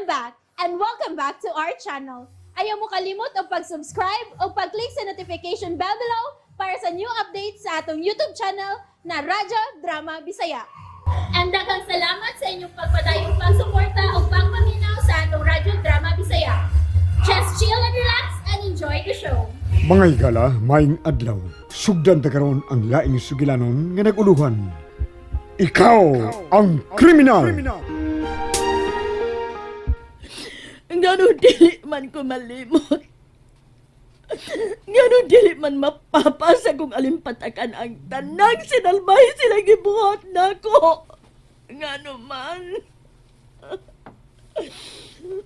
I'm back and welcome back to our channel. Ayaw mo kalimot og pag-subscribe o pag-click sa notification bell below para sa new updates sa atong YouTube channel na Radyo Drama Bisaya. And daghang salamat sa inyong pagpadayong pagsuporta o pagpaminaw sa atong Radyo Drama Bisaya. Just chill and relax and enjoy the show. Mga higala, maayong adlaw. Sugdan ta karon ang laing sugilanon nga naguluhan. Ikaw ang kriminal. Ngano dili man ko malimot. Ngano dili man mapapasa kung alimpatakan ang tanang sinalbay sila gibuhat nako. Ngano man.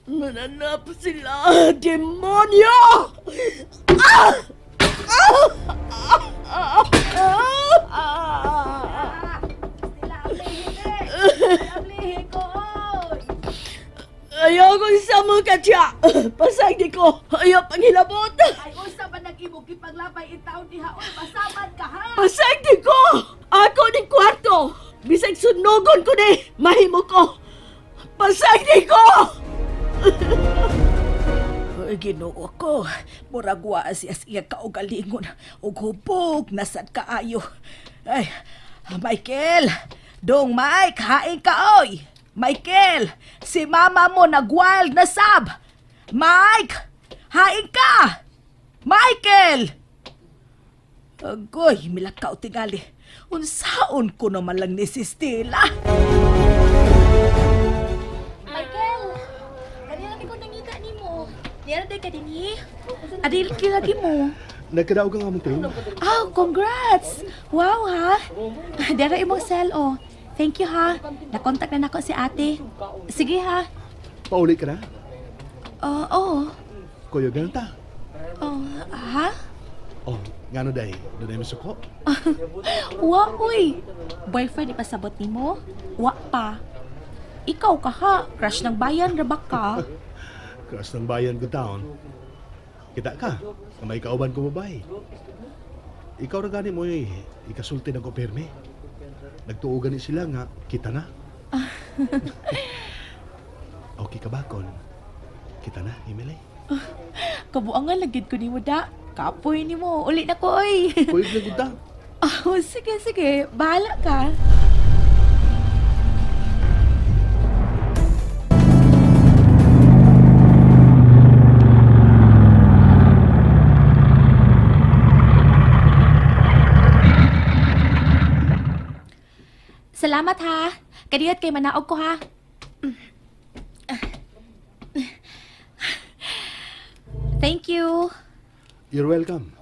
Nananap sila, demonyo! Ah! Ah! Ah! Ah! Ayaw kong samo ka siya. Pasag di ko. Ayaw panghilabot. Ay, unsa ba nag-imog ipaglabay in taon diha? Oy, masaman ka ha? Pasag di ko. Ako ni kwarto. Bisag sunogon ko ni. Mahimo ko. Pasag di ko. Ay, Ginoo ko. Murag wa siya siya kaugalingon. Ug hubog nasad kaayo. Ay, Michael! Dong Mike, hain ka oy! Michael, si mama mo nag-wild na sab! Mike! Hain ka! Michael! Agoy, milakaw tingali. Unsaon ko naman lang ni si Stella. Michael, kanina ko nangita nimo. Dira day ka dinhi. Adil kilagi mo. Nagkadaog ang among team. Oh, congrats. Wow ha. Dira imong cell oh. Thank you ha. Nakontak na nako si ate. Sige ha. Pauli ka na? Oo. Oh, Kuyo ganun ta. oh. Ha? Oh, ngano day? Doon ay masuko. Wa uy. Boyfriend ipasabot nimo? Wa pa. Ikaw ka ha. Crush ng bayan ra ba ka? Crush ng bayan ko taon. Kita ka, na may kauban ko babae. Ikaw ra gani mo eh, ikasulti ng ko pirmi. Nagtuo gani sila nga, kita na. Okay ka ba, Kon? Kita na, Emily. Kabuangan lang gid ko nimo da. Kapoy nimo. Uli na ko oy. Kuyog na gud ta. Oh, sige sige. Bahala ka. Salamat ha. Kadiyot kay manaog ko ha. Thank you. You're welcome.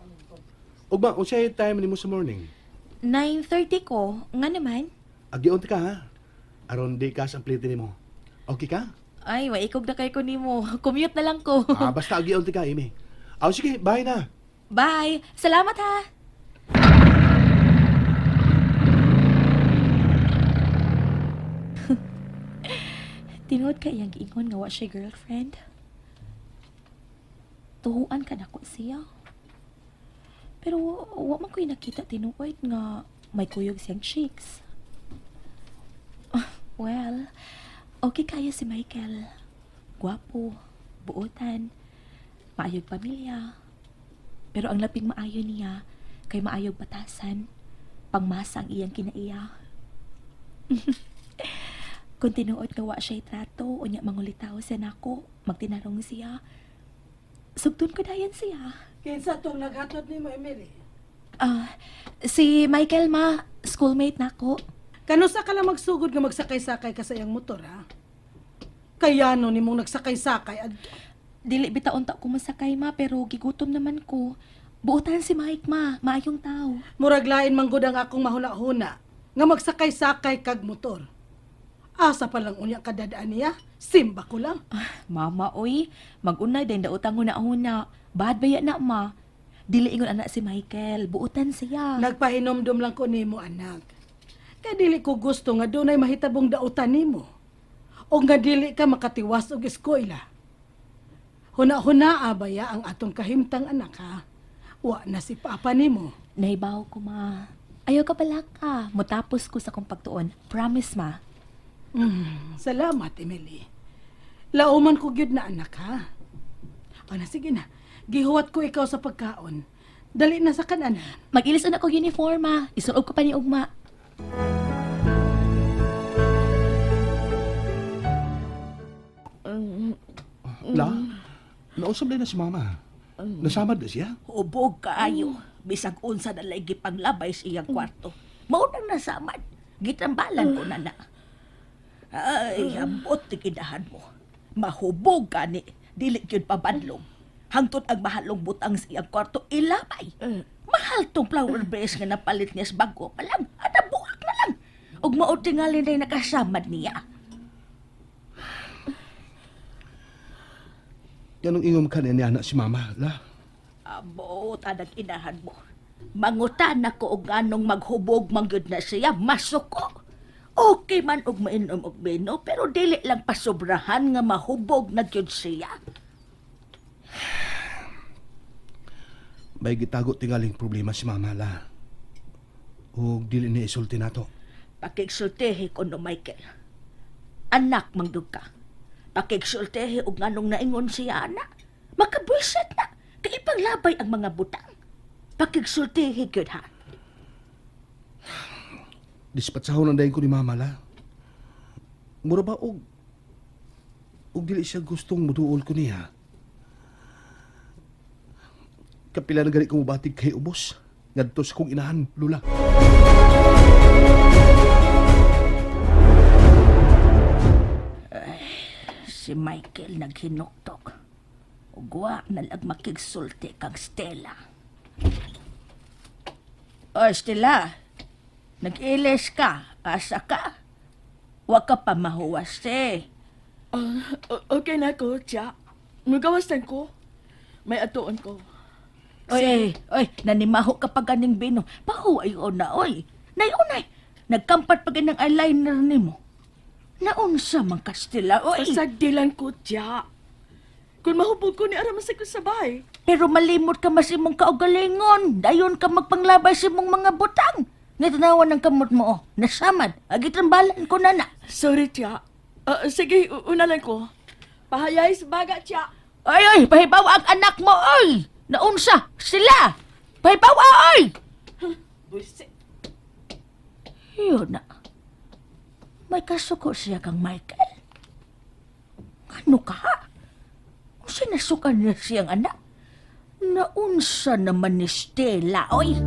Ugma, unsay time nimo sa morning? 9:30 ko. Nga naman. Agion ta ka ha. Aron di ka sa plate nimo. Okay ka? Ay, maikog na kay ko nimo. Commute na lang ko. Ah, basta agion ta ka, Amy. Ah, sige, bye na. Bye. Salamat ha. Tinuod ka iyang giingon nga wa siya girlfriend. Tuhuan ka nako siya. Pero wa man ko'y nakita tinuod nga may kuyog siyang cheeks. Well, okay kaya si Michael. Gwapo, buotan, maayog pamilya. Pero ang labing maayo niya kay maayog batasan, pangmasa ang iyang kinaiya. Kung tinuod nga wa siya'y trato, unya mangulitaw siya nako, magtinarong siya. Sugtun ko dayon siya. Kinsa tong naghatod nimo, Emily? Ah, si Michael ma, schoolmate nako. Kanusa ka lang magsugod nga magsakay-sakay ka sa iyang motor, ha? Kaya no nimong nagsakay-sakay ad Dili bitaon ta ko masakay ma, pero gigutom naman ko. Buotan si Mike ma, maayong tao. Murag lain man gud ang akong mahuna-huna nga magsakay-sakay kag motor. Asa pa lang unya kadadaan niya? Simba ko lang. Mama, oy, mag-unay din daotang huna-huna. Bad baya na, ma? Dili ingon anak si Michael, buotan siya. Nagpahinomdom lang ko nimo, anak. Kay dili ko gusto nga dunay mahitabong dautan nimo. O nga dili ka makatiwas og eskwela. Huna-huna abaya ang atong kahimtang anak ha. Wa na si papa nimo. Nahibaw ko, ma. Ayaw ka pala ka. Mutapos ko sa kong pagtuon. Promise, ma. Salamat, Emily. Lauman ko gyud na anak ha. O na sige na. Gihuwat ko ikaw sa pagkaon. Dali na sa kanan. Mag-ilis na ako uniform, ma. Isuob ko pa ni ugma. La, nausap na si mama. Nasamad na siya. Hubog kaayo. Bisag unsa na lay gipanglabay sa iyang kwarto. Mao nang nasamad. Gitambalan ko na na. Ay, ambot ti ginahan mo. Mahubog gani. Dili gyud pabadlong. Hangtod ang mahalong butang sa iyang kwarto ilabay. Mahal tong flower vase nga napalit niya sa bago pa lang. At buak na lang. Ug mao tingali na nakasamad niya. Yan ang ingom ka niya anak si mama, la. Abot, anang inahan mo. Mangutan ako og anong maghubog mangyud na siya, masuko. Okay man og mainom og bino, pero dili lang pasobrahan nga mahubog na gyud siya. May gitago tingaling problema si mama, la. Ug dili niya isulti nato. Pakigsultihi ko no, Michael. Anak mangyud ka. Pakigsultihi og nganong naingon siya, anak. Makabwisit na. Kay ipanglabay ang mga butang. Pakigsultihi gyud ha. Dispatsahon ang dayon ko ni mama, la. Mura ba og dili siya gustong muduol ko niya. Kapila na gani ko mubatig kay ubos. Ngadto sa kong inahan, lula. Si Michael naghinuktok. Ugwa nalag makigsulti kang Stella. O, Stella, nag-ilis ka. Asa ka? Wa ka pa mahuwas eh. Okay na ko, Tia. Magawas lang ko. May atuon ko. Oy, oy, nanimaho ka pa ganing bino. Pahuway o na, oy. Nay, unay, nagkampat pa ganang eyeliner nimo. Naunsa man ka, Stella, oy. Pasagdilan ko, Tia. Kung mahubog ko ni Aramasay ko sabay. Pero malimot ka mas imong kaugalingon. Dayon ka magpanglabay sa imong mga butang. Nga ng kamot mo, oh. Nasamad. Agitrambalan ko na na. Sorry, Tia. Sige, una lang ko. Pahayay sa baga, Tia. Ay, ay, pahibaw ang anak mo, oy! Naunsa, sila! Pahibaw, oy! Buset. Yun na. May kasuko siya kang Michael. Ano ka? Unsa nasukan niya siyang anak? Naunsa naman ni Stella, oy!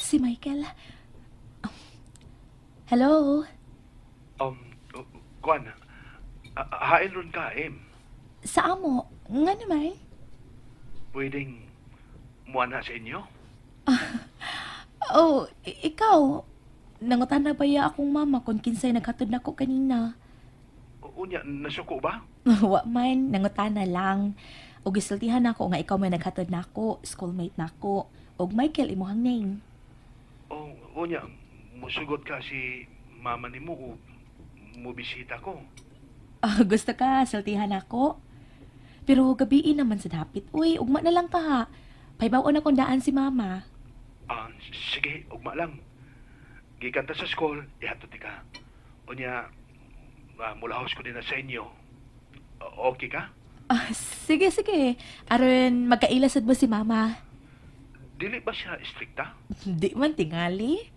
Si Michael. Hello? Kuan, hain ron ka, em. Sa amo? Nga naman? Pwedeng muana sa inyo? Oh, ikaw. Nangutan na ba ya akong mama kung kinsay naghatod nako kanina? Unya, nasuko ba? Wa man, nangutana lang. Og gisultihan nako nga ikaw may naghatod nako, schoolmate nako. Og Michael imuhang name. O, unya, musugot ka si mama nimo o mubisita ko. Ah, gusto ka, sultihan ako. Pero gabiin naman sa dapit. Uy, ugma na lang ka ha. Pahibaw-on akong daan si mama. Ah, sige, ugma lang. Gikan ta sa school, ihatod ti ka. Unya, mulahos ko din na sa inyo. Okay ka? Ah, sige, sige. Aron, magkaila sad mo si mama. Dili ba siya strikta? Di man tingali.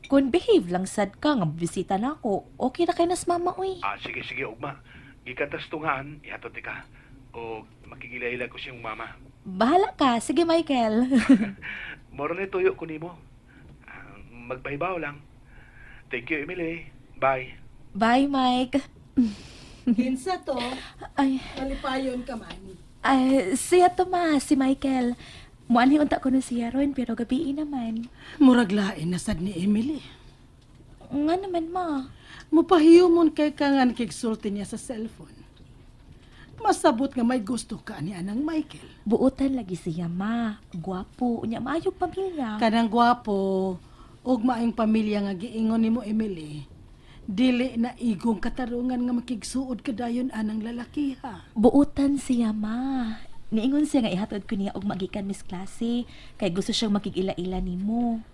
Kung behave lang sad ka nga bisita na ako, okay na kay nas mama, uy. Ah, sige, sige, ugma. Gikan ta sa tungaan, ihatod ti ka. O makigila-ila ko siyang mama. Bahala ka. Sige, Michael. Moro na tuyo ko nimo. Ah, magpahibaw lang. Thank you, Emily. Bye. Bye, Mike. Kinsa to, Ay, malipayon ka man. ay, siya to ma, si Michael. Muanhi unta ko na siya ron, pero gabii naman. Murag lain na sad ni Emily. Nga naman, ma. Mupahiyumon kay ka nga nakigsulti niya sa cellphone. Masabot nga may gusto ka ni anang Michael. Buotan lagi siya, ma. Gwapo. Unya, maayog pamilya. Kanang gwapo ug maayong pamilya nga giingon nimo Emily. Dili na igong katarungan nga makigsuod kadayon anang lalaki ha. Buotan siya, ma. Niingon siya nga ihatod ko niya og magikan miss klase kay gusto siyang makig-ila-ila nimo.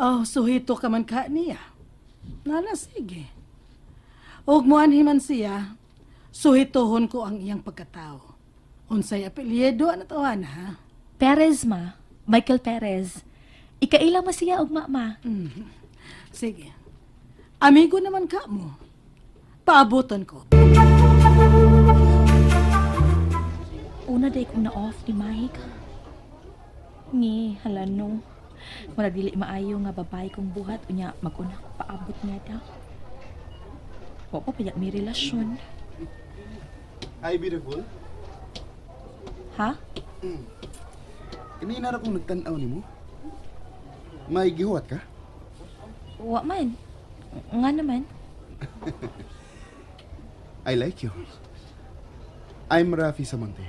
Oh, suhito ka man ka niya. Nala, sige. Og muanhi man siya, suhitohon ko ang iyang pagkatao. Unsay apelyido ang tawana, ha? Perez, ma. Michael Perez. Ikaila mo siya og mama. Sige. Amigo naman ka mo. Paabutan ko. Una day kong na-off ni Mike. Ngi, hala no. Murag dili maayo nga babae kong buhat unya mag-una ko paabot niya ta. Wa pa paya may relasyon. Hi, beautiful. Ha? Kanina ra kong nagtan-aw nimo. May gihuwat ka? Wa man. Nga naman. I like you. I'm Rafi Samonte.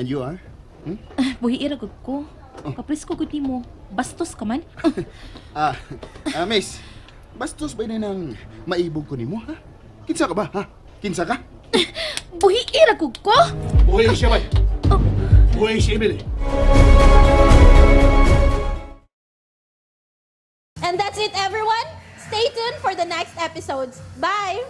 And you are? Hmm? Buhi ra gud ko. Kapris ko gud nimo. Bastos ka man. Ah, miss. Bastos ba na ng maibog ko nimo, ha? Kinsa ka ba, ha? Kinsa ka? Buhi ra gud ko. Buhay siya, bay! Buhay si Emily! And that's it, everyone. Stay tuned for the next episodes. Bye!